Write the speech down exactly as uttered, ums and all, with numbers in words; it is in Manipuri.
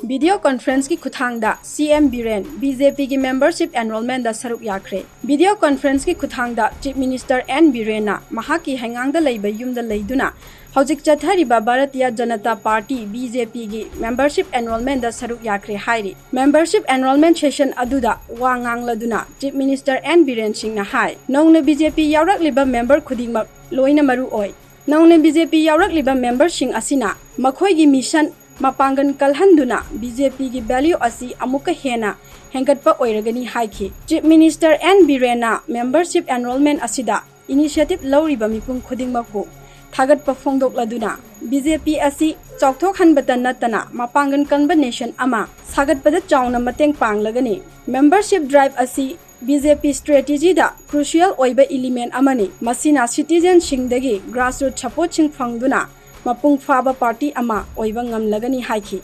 Video conference ꯀꯤ ꯈꯨꯊꯥꯡꯗ C M Biren B J P ꯒꯤ membership enrollment ꯗ ꯁꯔꯨꯛ ꯌꯥꯈ꯭ꯔꯦ꯫ Video conference ꯀꯤ ꯈꯨꯊꯥꯡꯗ Chief Minister N ꯕꯤꯔꯦꯟꯅ ꯃꯍꯥꯛꯀꯤ ꯍꯩꯉꯥꯡꯗ ꯂꯩꯕ ꯌꯨꯝꯗ ꯂꯩꯗꯨꯅ ꯍꯧꯖꯤꯛ ꯆꯠꯊꯔꯤꯕ Bharatiya Janata party, B J P ꯒꯤ membership enrollment ꯗ ꯁꯔꯨꯛ ꯌꯥꯈ꯭ꯔꯦ ꯍꯥꯏꯔꯤ꯫ Membership enrollment session ꯑꯗꯨꯗ ꯋꯥ ꯉꯥꯡꯂꯗꯨꯅ Chief Minister N ꯕꯤꯔꯦꯟ ꯁꯤꯡꯅ ꯍꯥꯏ, ꯅꯧꯅ B J P ꯌꯥꯎꯔꯛꯂꯤꯕ member ꯈꯨꯗꯤꯡꯃꯛ ꯂꯣꯏꯅ ꯃꯔꯨ ꯑꯣꯏ꯫ ꯅꯧꯅ B J P ꯌꯥꯎꯔꯛꯂꯤꯕ member ꯁꯤꯡ ꯑꯁꯤꯅ ꯃꯈꯣꯏꯒꯤ mission ꯃꯄꯥꯡꯒꯜ ꯀꯜꯍꯟꯗꯨꯅ B J P ꯒꯤ value ꯑꯁꯤ ꯑꯃꯨꯛꯀ ꯍꯦꯟꯅ ꯍꯦꯟꯒꯠꯄ ꯑꯣꯏꯔꯒꯅꯤ ꯍꯥꯏꯈꯤ꯫ Chief Minister N ꯕꯤꯔꯦꯟꯅ membership enrollment ꯑꯁꯤꯗ initiative ꯂꯧꯔꯤꯕ ꯃꯤꯄꯨꯝ ꯈꯨꯗꯤꯡꯃꯛꯄꯨ ꯊꯥꯒꯠꯄ ꯐꯣꯡꯗꯣꯛꯂꯗꯨꯅ, B J P ꯑꯁꯤ ꯆꯥꯎꯊꯣꯛꯍꯟꯕꯇ ꯅꯠꯇꯅ ꯃꯄꯥꯡꯒꯜ ꯀꯟꯕ nation ꯑꯃ ꯁꯥꯒꯠꯄꯗ ꯆꯥꯎꯅ ꯃꯇꯦꯡ ꯄꯥꯡꯂꯒꯅꯤ꯫ Membership drive ꯑꯁꯤ B J P strategy ꯗ crucial ꯑꯣꯏꯕ element ꯑꯃꯅꯤ꯫ ꯃꯁꯤꯅ citizen ꯁꯤꯡꯗꯒꯤ grassroots support ꯁꯤꯡ ꯐꯪꯗꯨꯅ ꯃꯄꯨꯡ ꯐꯥꯕ party ꯑꯃ ꯑꯣꯏꯕ ꯉꯝꯂꯒꯅꯤ ꯍꯥꯏꯈꯤ꯫